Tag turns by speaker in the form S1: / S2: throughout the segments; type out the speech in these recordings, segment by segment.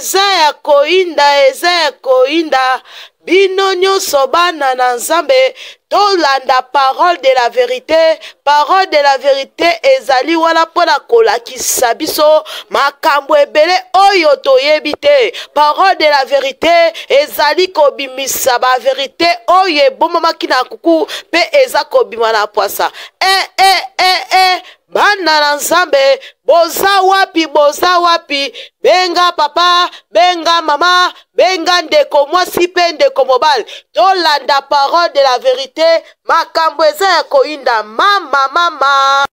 S1: Eza ya koyinda, eza ya koyinda. Bino nyonso bana na Nzambe, tolanda parole de la verite. Parole de la verite ezali wana mpo na kolakisa biso makambo ebele oyo toyebi te. Parole de la verite ezali kobimisa ba verite oyo ebombamaki na kuku mpe eza kobima na pwasa. E, e, e, e. Bana na Nzambe, boza wapi? Boza wapi? Benga papa, benga mama, benga ndeko mwasi mpe ndeko mobali, tolanda parole de la verite. Makambo eza ya koyinda. Mama, mama.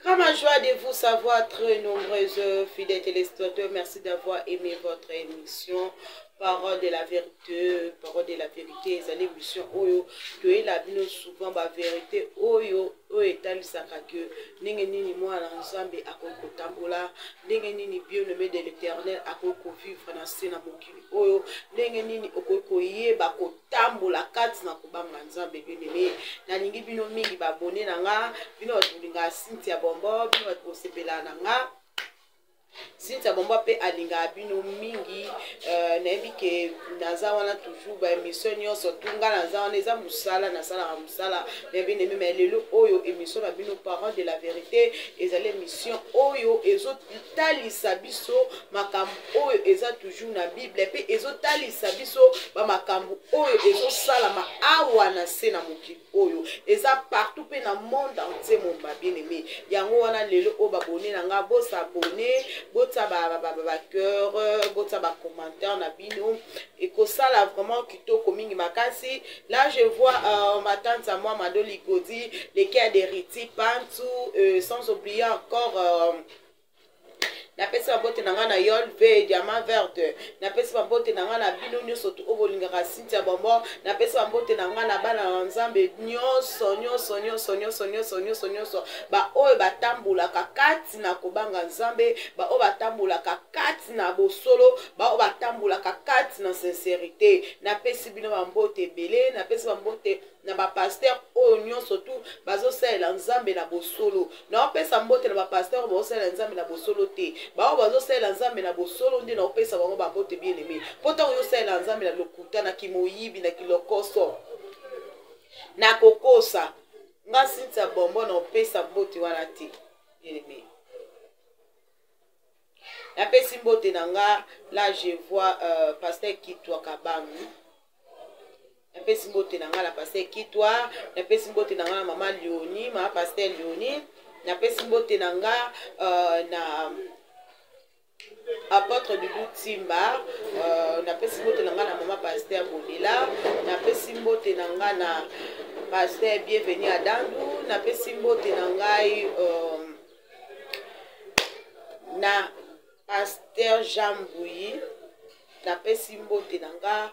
S1: Grande joie de vous savoir très nombreuses fidèles téléspectateurs. Merci d'avoir aimé votre émission. Parole de la vérité, parole de la vérité, ezali émission oyo toyela bino souvent ba vérité oyo oyo etalisaka que ndenge nini mwana Nzambe akoki kotambola, ndenge nini bien-aimé de l'Éternel akoki kovivre na se na mokili oyo, ndenge nini okoki koyeba kotambola kati na kobanga Nzambe. Bien-aimé, nalingi bino mingi ba abonné na nga, bino bato bolingaka Cynthia Bombo, bino bato bosepelaka na nga. Cynthia Bombo pe alingaka bino mingi. Nayebi ke naza wana toujours ba émission nyonso tu nga naza wana, eza mosala, nasalaka mosala mais bien aimé. Mais lelo oyo émission na bino parole de la vérité ezali émission oyo ezotalisa biso makambo oyo eza toujours na Bible, pe ezotalisa biso ba makambo oyo ezosalama awa na se na mokili oyo eza partout pe na monde entier momba. Bien aimé, yango wana lelo oyo babone na nga, bosabone, botia ba cœur, botia ba commentaire na bino, ekosala vraiment kitoko mingi makasi. Là je vois ma tante à moi Mado Ligodi, les cœurs de Riti Pantu, sans oublier encore napesi babote na nga na Yol V Diamant Verte, napesi babote na nga na bino nyonso tu oyo bolingaka Cynthia Bombo, napesi babote na nga na bana na Nzambe nyonso nyonso nyonso nyonso nyonso nyonso nyonso, baoyo batambolaka kati na kobanga Nzambe, baoyo batambolaka kati na bosolo, baoyo batambolaka kati na sincérité. Napesi bino bambote ebele, napesi bambote na ba pasteur oyo nyonso tu bazosalela Nzambe na bosolo. Naopesa mbote na ba pasteur oyo bazosalela Nzambe na bosolo te, baoyo bazosalela Nzambe na bosolo nde naopesa bango bambote. Bien aimé, mpo ntango ozosalela Nzambe na lokuta, na kimoyibi, na kilokoso, na kokosa, nga Cynthia Bombo naopesa mbote wana te. Bien aimé, napesi mbote na nga. Là je vois pasteur Kitwa Kabangu, napesi mbote na nga na pasteur Kitwa, napesi mbote na nga na mama Leonie, mama pasteur Leonie, napesi mbote na nga na apôtre Dudu Timba, napesi mbote na nga na mama pasteur Bodela, napesi mbote na nga na pasteur Bienvenu Adandu, napesi mbote na ngai na pasteur Jean Mbouyi, napesi mbote na nga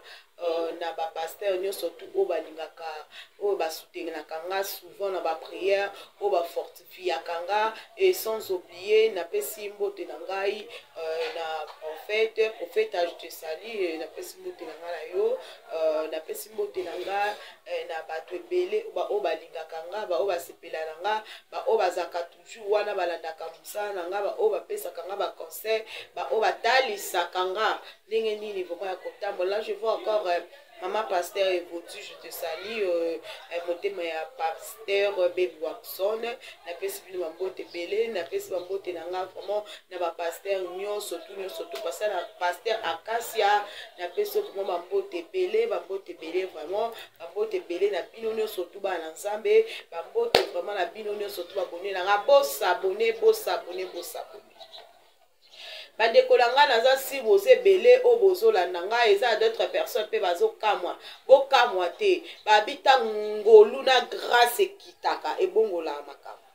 S1: na ba pasteur nyonso tu oyo balingaka, oyo basoutenaka nga souvent na ba prière, oyo bafortifiaka nga. Et sans oublier, napesi mbote na ngai na prophète, prophète, je te salue, napesi mbote na nga na yo, napesi mbote na nga na bato ebele oyo balingaka nga, baoyo basepela na nga, baoyo bazalaka toujours wana, balandaka mosala na nga, baoyo bapesaka nga ba conseil, baoyo batalisaka nga ndenge nini vraiment ya kotambola. Là je vois encore maman pasteur Evotu, je te salue, motema ya pasteur Baby Watson, napesi bino bambote ebele, napesi bambote na nga vraiment na ba pasteur nyonso tu nyonso tu, pasteur Akasia, napesi vraiment bambote ebele, bambote ebele vraiment, bambote ebele na bino nyonso tu bana na Nzambe, bambote vraiment na bino nyonso tu babone na nga, bosabone, bosabone, bosabone. Bandeko na ngai, naza si boza ebele oyo bozolanda ngai, eza ya d'autres personnes mpe bazokamwa. Bokamwa te, babi ntango ngolu na grâce ekitaka, ebongolaka makambo,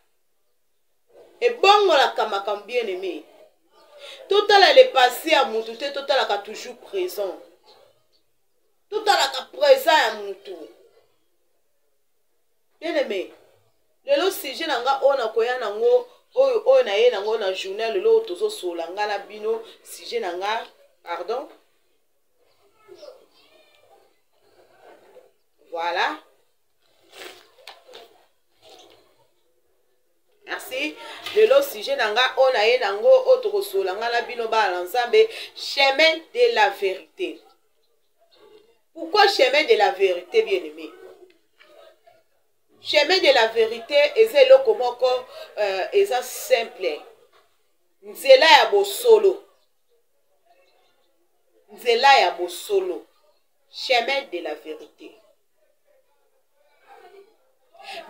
S1: ebongolaka makambo. Bien aimé, totala le passé ya mutu te, totalaka toujours présent, totalaka présent ya mutu. Bien aimé, lelo sujet na nga oyo nakoya nango, oyo oyo naye nango na journal lelo oyo tozosola nga na bino, sujet na nga, pardon, voilà. Merci. Lelo sujet na nga oyo na ye nango oyo tokosolola nga na bino bana na Nzambe, chemin de la vérité. Pourquoi chemin de la vérité, bien-aimé? Chemin de la vérité eza eloko moko eza simple. Nzela ya bosolo. Nzela ya bosolo. Chemin de la vérité.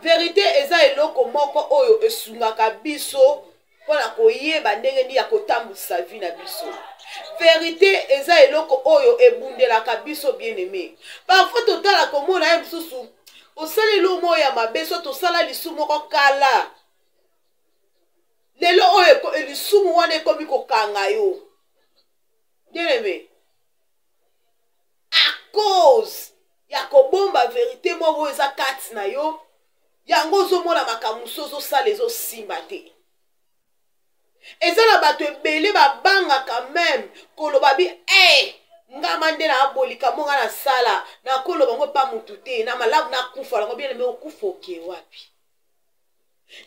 S1: Verite eza eloko moko oyo esungaka biso mpo na koyeba ndenge nini ya kotambwisa vie na biso. Verite eza eloko oyo ebundelaka biso, bien aimé. Parfois totala komona ye mosusu osala eloko moko ya mabe, so tosala lisumu moko kala, lelo oyo lisumu wana ekomi kokanga yo, bien aimé, à cause ya kobomba verite moko oyo eza kati na yo. Yango ozomona makambo mosusu ozosala ezosimba te. Eza na bato ebele babangaka meme koloba bi hey, ngama nde nabolika mo nga nasala nakoloba ngo pa mutu te, na malamu nakufa nango. Bien aimé, okufa oke wapi?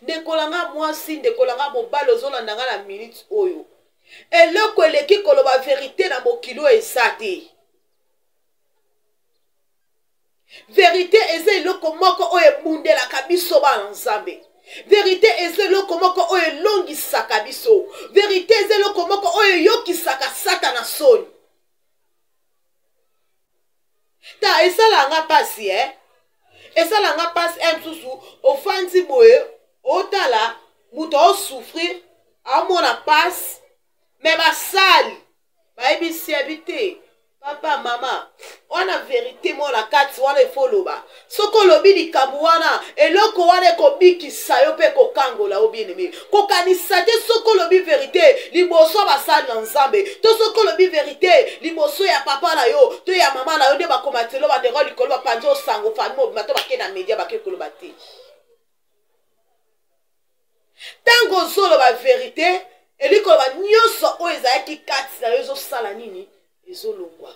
S1: Ndeko na nga mwasi, ndeko na nga mobali, ozolanda nga na minute oyo, eloko eleki koloba verite na mokili oyo eza te. Verite eza eloko moko oyo ebundelaka biso bana Nzambe. Verite eza eloko moko oyo elongisaka biso. Verite eza eloko moko oyo eyokisaka Satana soni. Ta esalaka nga pasi, eh? Esalaka nga pasi, eh, mosusu ofandi boye otala moto aosouffrir, aomona pasi, me basali bayebisi yabi te, papa mama wana verite moko na kati wana efo oloba. Soki olobi likambo wana, eloko wana ekobikisa yo mpe ekokangola yo. Bien aimé, kokanisa te soki olobi verite liboso ya basali na Nzambe, to soki olobi verite liboso ya papa na yo to ya mama na yo, nde bakomatelo bandeko likolo, bapanzi osango famille mobima, to bake na media bake koloba te. Ntango ozoloba verite, elingi koloba nyonso oyo ezalaki kati na yo ezosala nini? Ezolongwa.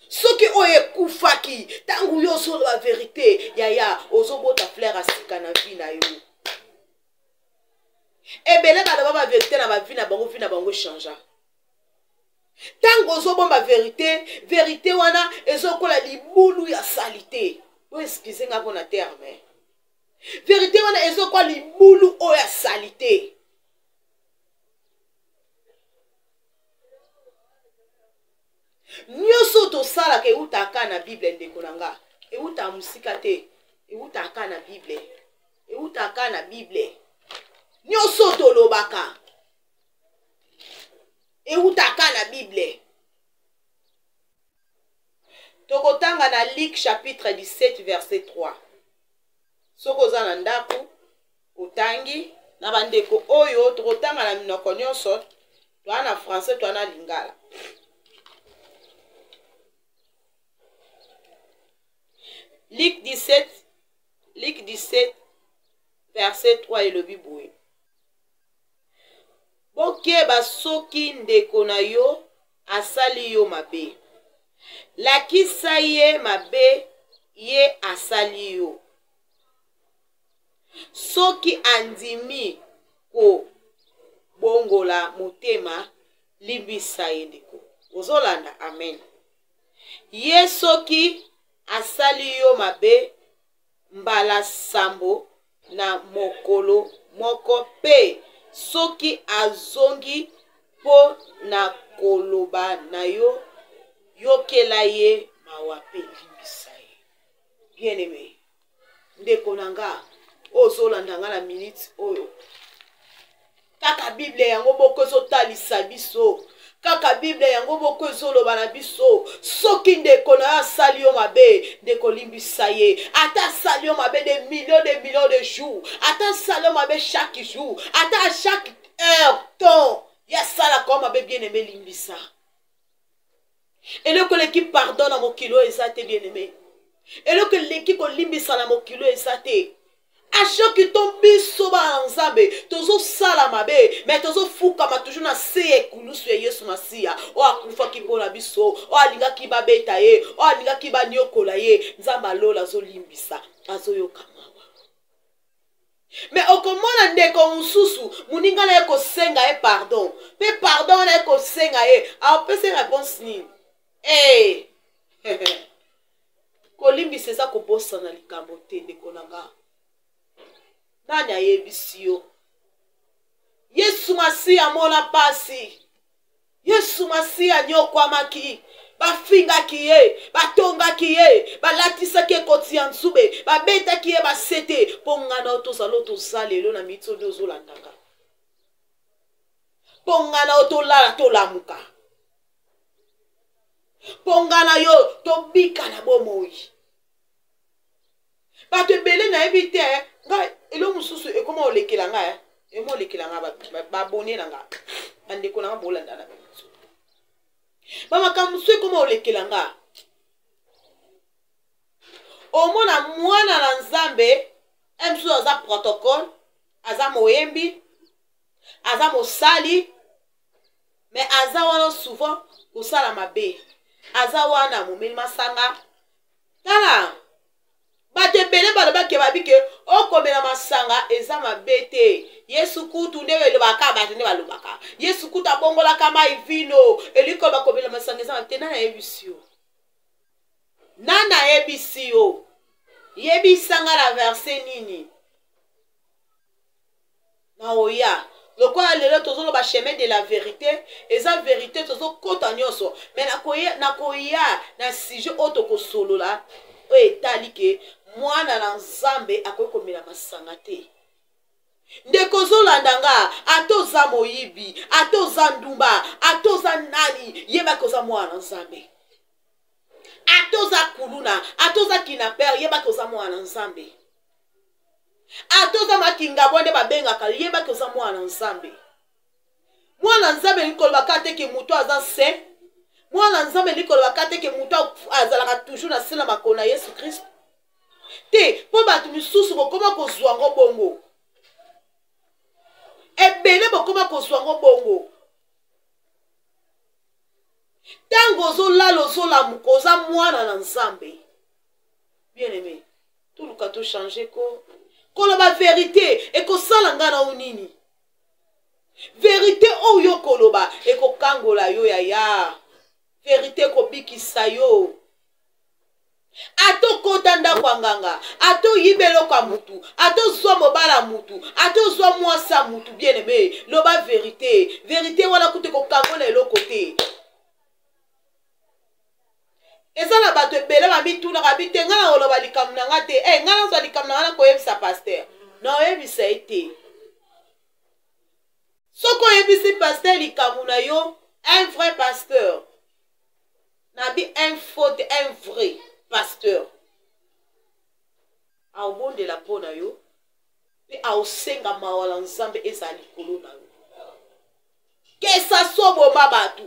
S1: Soki oyo ekufaki, ntango yo ozoloba verite, yaya, ozobota fleur ya sika na vie na yo. Ebele baloba ba verite na ba vie na bango, vie na bango echangea. Ntango ozobomba verite, verite wana ezokola libulu ya salite. Bo excuse nga mpona terme. Verite wana ezokola libulu oyo ya salite. Nyonso tosalaka eutaka na Bible, ndeko na nga, eutaka mosika te, eutaka na Bible, eutaka na Bible. Nyonso tolobaka eutaka na Bible. Tokotanga na Luc chapitre 17 verset 3. Soki oza na ndako otangi na bandeko oyo, tokotanga na minoko nyonso, toa na français, toa na lingala. Luc 17, Luc 17 verset 3 elobi boye: bokeba, soki ndeko na yo asali yo mabe, lakisa ye mabe ye asali yo. Soki andimi kobongola motema, limbisa ye. Ndeko ozolanda, amen. Ye soki asali yo mabe mbala sambo na mokolo moko, mpe soki azongi mpo na koloba na yo, yokela ye mawa mpe limbisa ye. Bien aimé, ndeko na nga oyo ozolanda nga na minute oyo, kaka Bible yango moko ezotalisa biso, kaka Bible yango moko ezoloba na biso, soki ndeko na yo asali yo mabe, ndeko limbisa ye. Ata asali yo mabe de millions de millions de jours, ata asali yo mabe chaque jour, ata à chaque heure temps ye asalaka yo mabe, bien aimé, limbisa. Eloko eleki pardon na mokili oyo eza te, bien aimé. Eloko eleki kolimbisa na mokili oyo eza te. À chaque temps biso bana Nzambe tozosala mabe, mais tozofukama toujours na se ya ekulusu ya Yesu Masiya oyo akufaki mpona biso, oyo alingaki babeta ye, oyo alingaki banyokola ye. Nzambe alola azolimbisa, azoyoka mawa. Me okomona ndeko mosusu, moninga na ye kosenga ye pardon, mpe pardon wana ye kosenga ye, apesi réponse nini? Hey! Eh! Kolimbisa eza kobosana likambo te, ndeko na nga. Nani ayebisi yo? Yesu Masiya amona pasi. Yesu Masiya anyokwamaki, bafingaki ye, batongaki ye, balatisaki ekoti ya nzube, babetaki ye basete, mpo ngai na yo tozala oyo toza lelo na miniti oyo nde ozolandaka, mpo ngai na yo tolala tolamuka, mpo ngai na yo tobika na bomoi. Bato ebele nayebi te eh. Ngai eloko mosusu ekoma olekela ngai eh. Ekoma olekela ngai baabone na ngai, bandeko na ngai bolanda na biso bamakambo mosusu ekoma olekela ngai. Omona mwana na Nzambe e mosusu aza protocole, aza moyembi, aza mosali, me aza wana souvent kosala mabe, aza wana momeli masanga. Tala, bato ebele balobaki babi ke okomela masanga eza mabe te. Yesu kutu nde elobaka, bato nde balobaka Yesu kutu abongolaka mai vino, elingi koloba komela masanga eza mabe te. Nani ayebisi yo? Nani ayebisi yo? Yebisanga na verse nini? Na oya lokola lelo tozoloba chemin de la verite, eza verite, tozokota nyonso, me nakoya, nakoya na sujet oyo tokosolola oyo etali ke mwana na Nzambe akoki komela masanga te. Ndeko ozolanda nga, ata oza moyibi, ata oza ndumba, ata oza nani, yebaki oza mwana na Nzambe. Ata oza kuluna, ata oza kidnapper, yebaki oza mwana na Nzambe. Ata oza makingabwa nde babengaka, yebaki oza mwana na Nzambe. Mwana Nzambe elingi koloba kaka te ke moto aza saint. Mwana Nzambe elingi koloba kaka te ke moto azalaka toujours na se na makolo na Yesu Kristo te, mpo bato misusu bokoma kozwa yango bongo, ebele bokoma kozwa yango bongo. Ntango ozolala ozolamuka, oza mwana na Nzambe. Bien aimé, toluka tochange ko koloba verite. Ekosala ngai na yo nini? Verite oyo koloba ekokangola yo, yaya. Verite ekobikisa yo. Ata okota ndako ya nganga, ata oyiba eloko ya mutu, ata ozwa mobala ya mutu, ata ozwa mwasi ya mutu, bien aimé, loba verite. Verite wana kutu ekokangola eloko te. Eza na bato ebele bamitunaka bi te, ngai nakoloba likambo na ngai te, hey, ngai nazwa likambo na ngai nakoyebisa paster, naoyebisa ye te. Soki oyebisi paster likambo na yo, un vrai pasteur nabi, un faux te, un vrai pasteur aobondela mpo na yo mpe aosenga mawa na Nzambe ezala likolo na yo. Kesa so boma bato,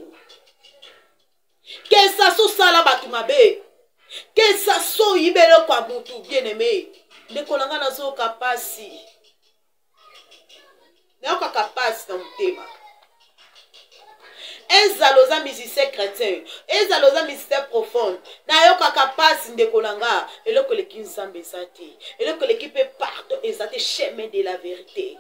S1: kesa so sala bato mabe, kesa so oyiba eloko ya mutu. Bien aimé, ndeko na ngai, nazoyoka pasi, nayokaka pasi na motema. Ezala oza musicien chrétien, ezala oza musicien profonde, nayokaka pasi, ndeko na nga. Eloko eleki Nzambe eza te, eloko eleki mpe pardon eza te, chemin de la vérité.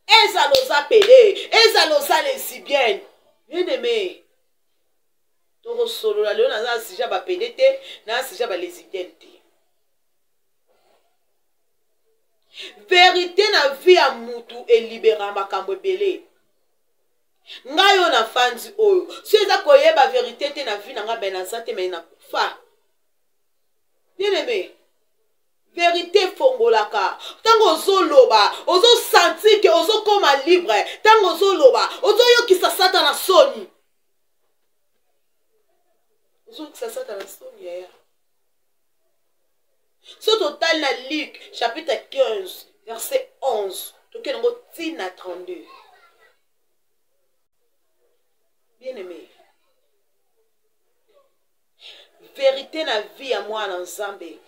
S1: Ezala oza pele, ezala oza lesbienne, bien aimé, tokosolola lelo. Naza na sujet bapede te, na sujet balesbienne te. Verite na vie ya mutu elibera makambo ebele. Ngai oyo nafandi oyo, so eza koyeba verite te na vie na ngai, ben naza te, me nakufa. Bien aimé, verite efongolaka. Ntango ozoloba, ozosentir ke ozokoma libre. Ntango ozoloba, ozoyokisa Satana soni, ozoyokisa Satana soni, yaya. So totali na Luc chapitre 15 verset 11, tokende yango ntina 32. Bien aimé, verite na vie ya mwana Nzambe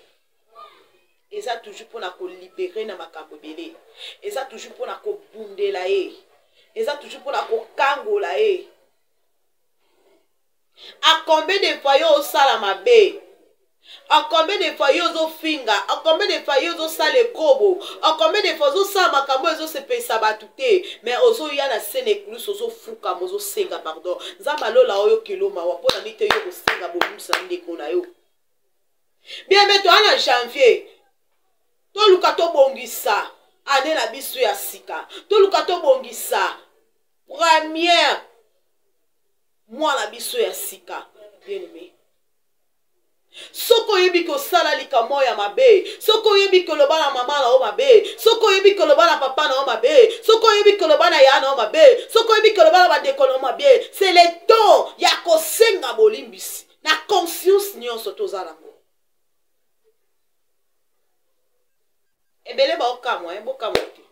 S1: eza toujours mpona kolibere na makambo ebele, eza toujours mpona kobundela ye, eza toujours mpona kokangola ye. A combien de fois yo osala mabe? En combien de fois yo ozofinga, en combien de fois yo ozosala ekobo, en combien de fois ozosala makambo oyo ezosepelisa bato te, mais ozoya na se na ekulusu, ozofukama, ozosenga pardon. Nzambe alola oyokelo mawa mpo na nini te yo kosenga bolimbisi na ndeko na yo. Bien aimé, toa na janvier, toluka tobongisa ane na biso ya sika, toluka tobongisa première mois na biso ya sika. Bien aimé, soki oyebi kosala likambo ya mabe, soki oyebi koloba na mama na yo mabe, soki oyebi koloba na papa na yo mabe, soki oyebi koloba na yaya na yo mabe, soki oyebi koloba na bandeko na yo mabe, c'est le temps ya kosenga bolimbisi na conscience nyonso toza nango. Ebele baokamwa, eh, bokamwa te,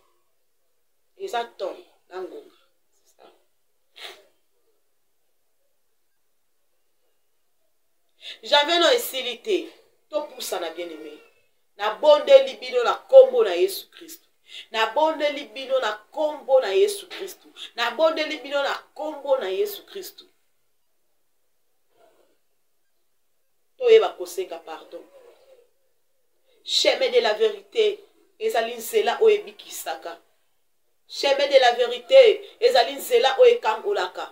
S1: eza temps na ngonga. Janvier no esili te, topusana bien aimé. Nabondeli bino na kombo na Yesu Kristo, nabondeli bino na kombo na Yesu Kristo, nabondeli bino na kombo na Yesu Kristo, toyeba kosenga pardon. Chemin de la vérité ezali nzela oyo ebikisaka. Chemin de la vérité ezali nzela oyo ekangolaka.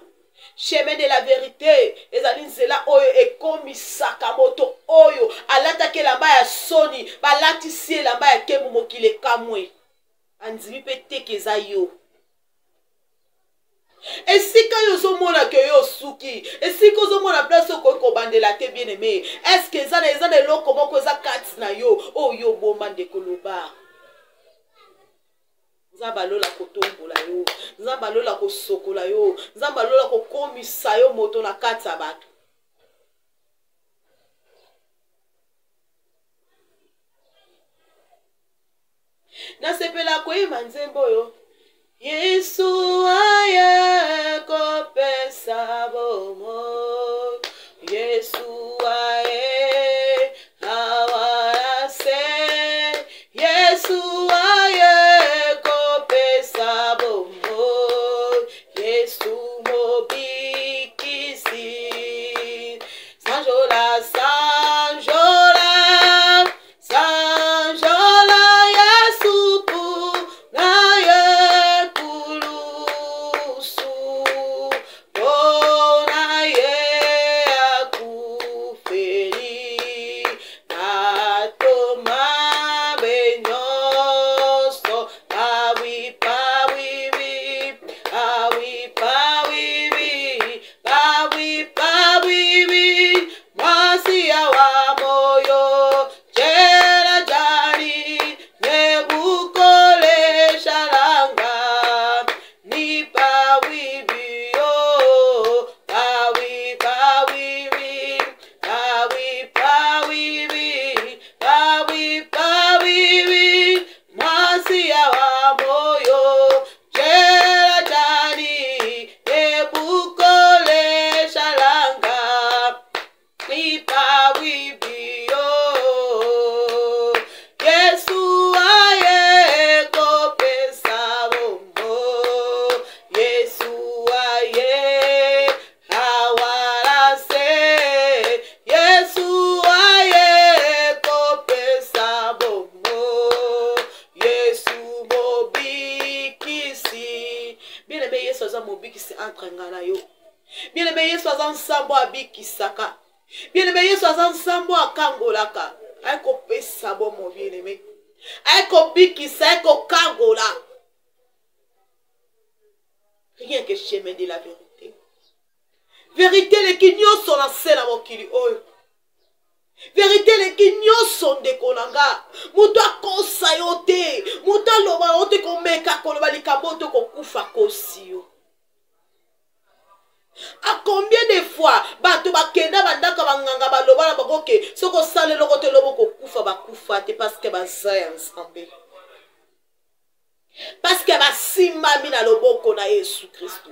S1: Chemin de la vérité ezali nzela oyo ekomisaka moto oyo alataki elamba ya soni, balatisi elamba ya nkembo, mokili ekamwe, bandimi mpe teke eza yo. Esika yo ozomona ke yo osuki, esika ozomona place okoki kobandela te, bien aimé, est-ce eza na eza na eloko moko eza kati na yo oyo obomba? Ndeko, loba. Nzambe alola kotombola yo, Nzambe alola kosokola yo, Nzambe alola kokomisa yo moto na kati ya bato. Nasepela koyemba nzembo oyo, Yesu aye kopesa bomoi, Yesu aye awa na se, Yesu aye kopesa bomoi, Yesu mobikisi. Sanjola, sanjola, sanjola Yesu na ye kulusu, mpona ye akufeli bato mabe nyonso. Pawi pawiwi, pawi pawiwi, pawi pawiwi, mwasi ya wa moyo jela jali nebukoleshalanga ni pawiwi yo, pawi pawiwi, pawi pawiwi, pawi pawiwi, mwasi ya wa moyo jela jali nebukoleshalanga ipawibi yo. Yesu aye kopesa bomoi, Yesu aye awala se, Yesu aye kopesa bomoi, Yesu mobikisi. Bien aimé, Yesu aza mobikisi entre nga na yo. Bien aimé, Yesu aza nsambo abikisaka. Bien aimé, Yesu aza nsambo akangolaka, aye kopesa bomoi. Bien aimé, aye kobikisa, aye kokangola. Rien que chemin de la vérité, vérité eleki nyonso na se na mokili oyo, vérité eleki nyonso. Ndeko na nga, moto akosa yo te, moto aloba na yo te, komeka koloba likambo te, kokufa kosi yo. A combien de fois bato bakenda bandako banganga, baloba na bango ke soki osala eloko te, elobo kokufa, bakufa te, parce que baza ya Nzambe, parce que basimbami na loboko na Yesu Kristu,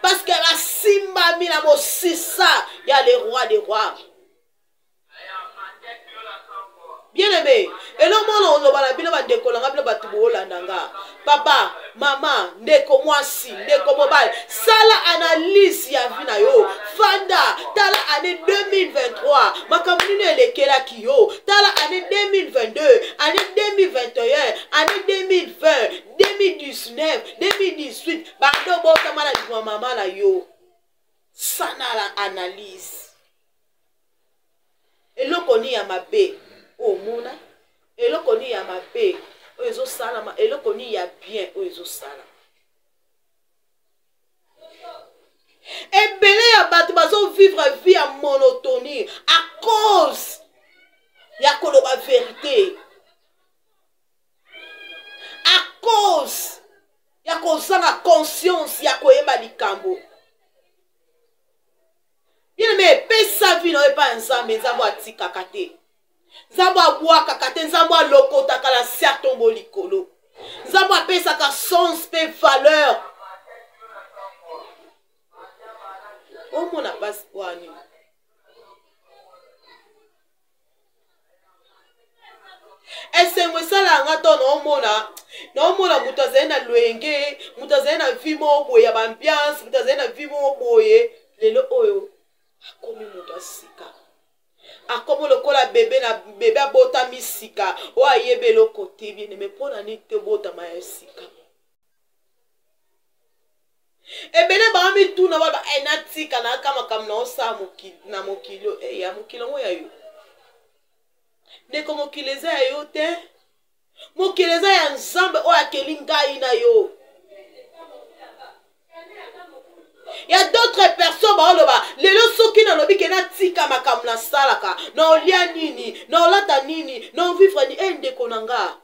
S1: parce que basimbami na mosisa ya le roi des rois. Bien aimé, eloko mona oloba na bino, bandeko na nga, bino bato boolanda nga, papa, mama, ndeko mwasi, ndeko mobali, sala analyse ya vie na yo. Fanda, tala année. 2023 makambo nini elekelaki yo. Tala année 2022, année 2021, année 2020, 2019, 2018, banda obotama na libwa mama na yo. Sana la analyse. Eloko nini ya mabe omona, eloko nini ya mabe oyo ezosalama, eloko nini ya bien oyo ezosalama. Ebele ya bato bazovivre vie ya monotonie à cause ya koloba verité, à cause ya kozanga conscience ya koyeba likambo. Bien aimé, epesa vie na yo epai ya Nzambe. Nzambe atikaka te, Nzambe abwakaka te, Nzambe alokotaka na se atombo likolo, Nzambe apesaka sens mpe valeur. Omona pasi kwani esengo esalaka nga to naomona naomona moto azali na loyenge, moto azali na vie moko boye ya baambiance, moto azali na vie moko boye, lelo oyo akomi moto ya sika, akomi lokola bebe na bebe abotami sika oyo ayebi eloko te. Bien aime, mpo na nini te obotama ya sika? Ebele baomituna baloba e natika nayaka makambo naosala na mokili oyo. E ya mokili yango ya yo ndeko, mokili eza ya yo te, mokili eza ya Nzambe oyo akeli ngai na yo. Ya d'autres personnes baoloba lelo soki nalobi ke natika makambo nasalaka, naolia nini, naolata nini, naovivre nini? E ndeko na nga,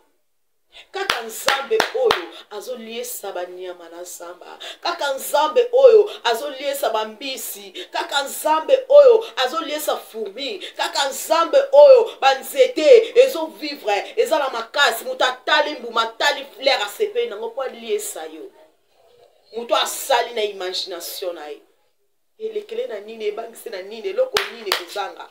S1: kaka Nzambe oyo azoliesa banyama na zamba, kaka Nzambe oyo azoliesa bambisi, kaka Nzambe oyo azoliesa fourmi, kaka Nzambe oyo banzete ezovivre eza na makasi, moto atali mbuma, atali fleur, asepeli nango mpo aliesa yo. Moto asali na imagination na ye, elekele na nini, ebangisi na nini, eloko nini ekozanga?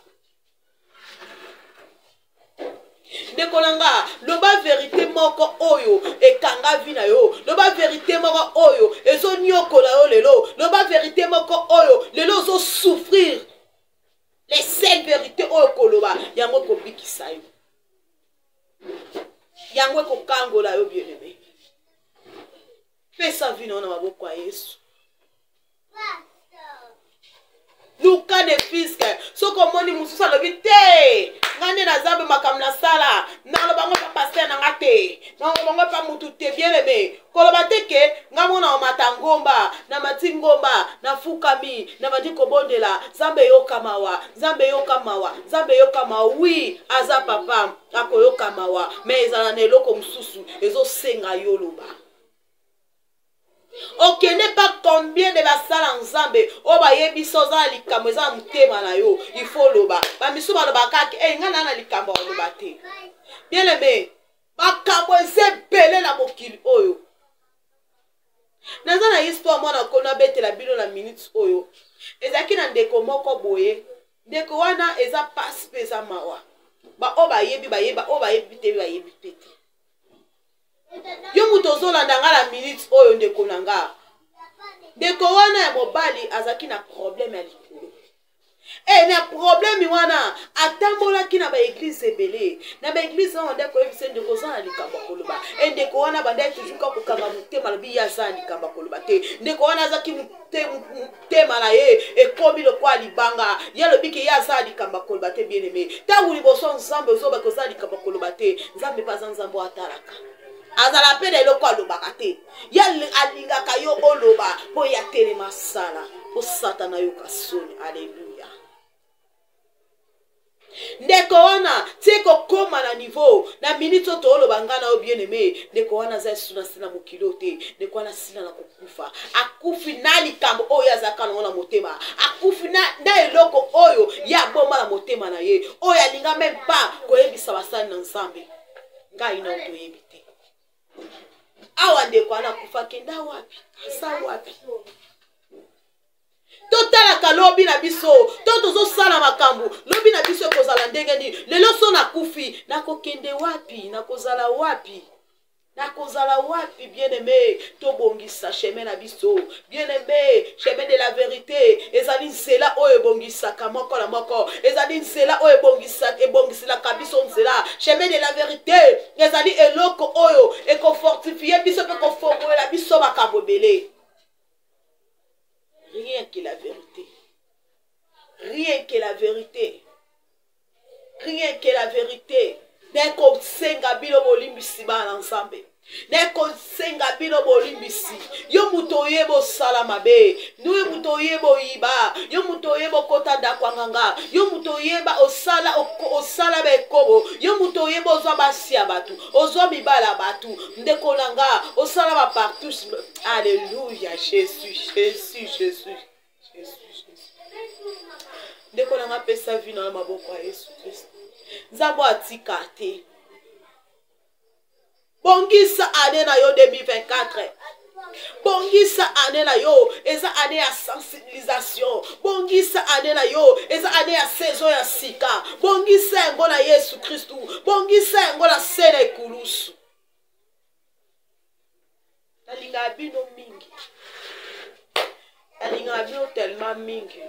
S1: Ndeko na nga, loba verite moko oyo ekanga vi na yo, loba verite moko oyo ezoniokola yo lelo, loba verite moko oyo lelo ozosouffrir. Les seules verité oyo koloba yango ekobikisa yo, yango ekokangola yo. Bien aimé, pesa vi na yo na maboko ya Yesu. Luka ne fiske soki omoni mosusu alobi te, ngai nde naza mpe makambo nasala, naloba ngo mpa paster na nga te, naloba ngo mpa mutu te. Bien aimé, koloba te ke ngai mona omata ngomba, namati ngomba, nafukami, nabandi kobondela, Nzambe yoka mawa, Nzambe yoka mawa, Nzambe yoka mawa. Wi, aza papa, akoyoka mawa, me ezala na eloko mosusu ezosenga yo loba. Okende pa combien de basala Nzambe oyo bayebisa oza na likambo eza na motema na yo, il faut loba. Bamisu balobaka kaka e ngai naa na likambo ya koloba te. Bien aimé, makambo eza ebele na mokili oyo. Naza na histoire mwana ko nabetela bino na minute oyo. Ezalaki na ndeko moko boye, ndeko wana eza pasi mpe eza mawa. Baoyo bayebi bayeba, oyo bayebi te bayebi mpe te. Yo moto ozolanda nga na minute oyo, ndeko na nga, ndeko wana ya mobali azalaki na problème ya likolo. E na problème wana atambolaki na baeglize ebele. Na baeglize wana bandaki koyebisa ndeko oza na likambo ya koloba. E ndeko wana bandaki toujours kaka kokanga motema, alobi ye aza na likambo ya koloba te. Ndeko wana azalaki motema na ye ekomi lokola libanga, ye alobi ke ye aza na likambo ya koloba te. Bien aimé, ntango liboso Nzambe ozobaki oza na likambo ya koloba te, Nzambe mpe aza Nzambe oyo atalaka, azala mpe na eloko alobaka te. Ye alingaka yo oloba mpo ye atelema sala mpo Satana ayoka soni. Aleluya. Ndeko wana tie kokóma na niveau na minute oyo tooloba ngai na yo. Bien aimé, ndeko wana aza esu na se na mokili oyo te. Ndeko wana asila na kokufa, akufi na likambo oyo azalaka nango na motema, akufi na, na eloko oyo ye aboma na motema na ye, oyo alinga meme pas koyebisa basali na Nzambe. Ngai na yo toyebi te awa ndeko wana akufa akenda wapi, aza wapi. Totalaka lobi na biso to tozosala makambo, lobi na biso ekozala ndenge nini? Lelo so nakufi, nakokende wapi? Nakozala wapi? Nakozala wapi? Bien aimé, tobongisa chemin na biso. Bien aimé, chemin de la vérité ezali nzela oyo ebongisaka moko na moko, ezali nzela oyo ebongiselaka biso nzela. Chemin de la vérité ezali eloko oyo ekofortifie biso mpe kofongolela biso makambo ebele. Rien que la vérité, rien que la vérité, rien que la vérité. Nakosenga bino bolimbisi, bana na Nzambe. Nakosenga bino bolimbisi. Yo moto oyeba osala mabe, yo moto oyeba oyiba, yo moto oyeba okota ndako ya nganga, yo moto oyeba osala, osala baekobo, yo moto oyeba ozwa basi ya bato, ozwa mibala ya bato, ndeko na nga, osala bapartouche. Alleluya, Jésus, Jésus, Jésus, Jésus, Jésus. Ndeko na nga, pesa vie na yo maboko ya Yesu Kristo. Nzambe atika te. Bongisa année na yo 2024, bongisa année na yo, eza année ya sensibilisation. Bongisa année na yo, eza année ya saison ya sika. Bongisa yango na Yesu Kristu, bongisa yango na se na ekulusu. Nalingaka bino mingi, nalingaka bino tellement mingi.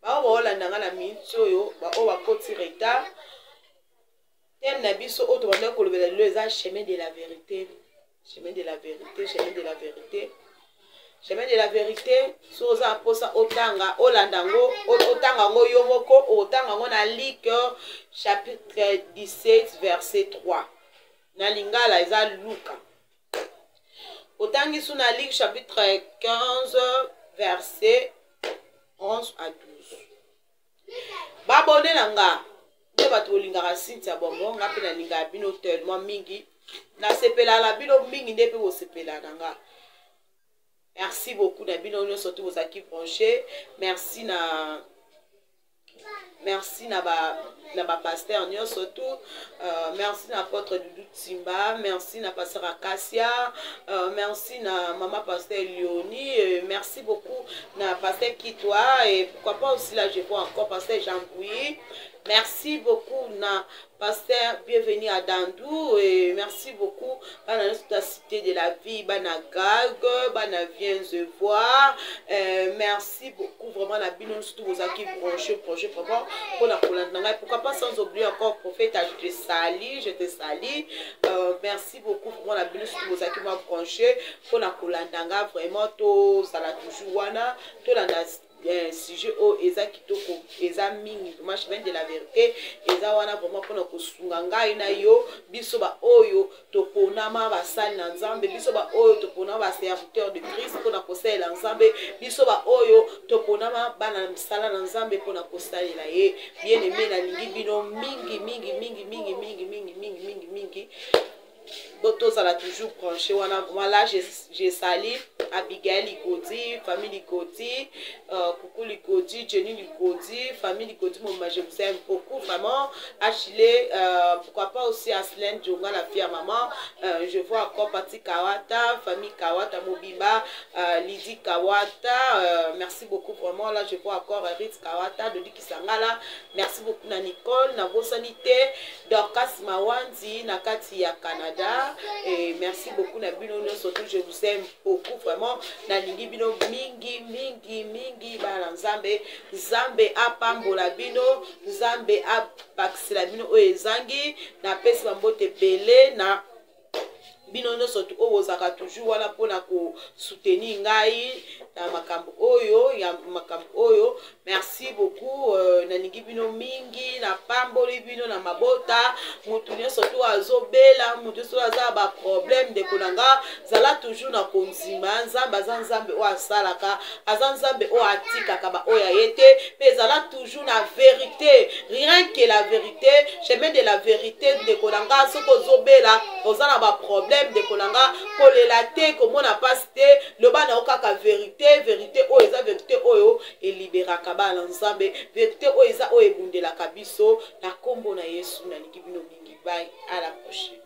S1: Bao baolanda nga na miniti oyo, baoyo bakoti retard, thème na biso oyo tobandaki kolobela lelo eza chemin de la vérité, chemin de la vérité, chemin de la vérité, chemin de la vérité. So oza na mposa otanga, olanda yango, otanga yango yo moko, otanga yango na Luc chapitre 17 verset 3. Na lingala eza Luka. Otangi su na Luc chapitre 15 verset 11 à 12. Babone na nga nde bato bolingaka Cynthia Bongo, nga mpe nalingaka bino tellement mingi, nasepela na bino mingi nde mpe bosepela na nga. Merci beaucoup na bino nyonso to bozalaki branché. Merci na bapasteur nyonso tout. Merci na apôtre Dudu Timba, merci na pasteur Acacia, merci na mama pasteur Léonie, merci beaucoup na pasteur Kitwa et pourquoi pas aussi, là je vois encore pasteur Jean-Bouy. Merci beaucoup na pasteur Bienvenue à Dandou et merci beaucoup bana nyonso ta Cité de la Vie, bana Gag, bana Viens voir. Merci beaucoup vraiment na bino nyonso tout bozalaki branché, branché vraiment mpona kolanda ngai. Pourquoi pas sans oublier encore prophète, je te salue, je te salue. Merci beaucoup vraiment na bino nyonso tout bozalaki mwa branché mpona kolanda nga. Vraiment, tozala toujours wana, tolanda sujet oyo eza kitoko, eza mingi vraiment. Chemin de la vérité eza wana vraiment mpona kosunga ngai na yo, biso baoyo toponama basali na Nzambe, biso baoyo toponama baserviteur de Christ mpona kosalela Nzambe, biso baoyo toponama bana na misala na Nzambe mpona kosalela ye. Bien aimé, nalingi bino mingi mingi mingi mingi mingi mingi mingi mingi mingi. Tozala toujours branché wana vraiment. Là je salue Abigail Ligodi, famille Ligodi, coucou Ligodi, Jenny Ligodi, famille Ligodi moma, je vous aime beaucoup vraiment. Achille, pourquoi pas aussi Aslen Djonga, la fille à maman. Je vois encore Pati Kawata, famille Kawata mobimba, Lydie Kawata, merci beaucoup vraiment. Là je vois encore Ritz Kawata, Dodi Kisangala, merci beaucoup na Nicole. Nabosani te Dorcas Mawandi na kati ya Canada et merci beaucoup na bino nyonso tout. Je vous aime beaucoup vraiment, nalingi bino mingi mingi mingi, bana Nzambe. Nzambe apambola bino, Nzambe abakisela bino oyo ezangi. Napesi bambote ebele na bino nyonso oyo bozalaka toujours wana mpona kosoutenir ngai na makambo oyo ya makambo oyo. Merci beaucoup. Nalingi bino mingi, napamboli bino na mabota. Motu nyonso to azobela, motu nyonso aza na baproblème, ndeko na nga, zala toujours na kondima. Nzambe aza Nzambe oyo asalaka, aza Nzambe oyo atikaka baoyo aye te. Mpe ezala toujours na vérité, rien que la vérité, chemin de la vérité. Ndeko na nga, soki ozobela, oza na baproblème, ndeko na nga, kolela te, komona mpasi te, loba na yo kaka vérité. Vérité oyo eza vérité oyo eliberaka bana Nzambe, vérité oyo eza oyo ebundelaka biso na nkombo na Yesu. Nalingi bino mingi. Bye, à la prochaine.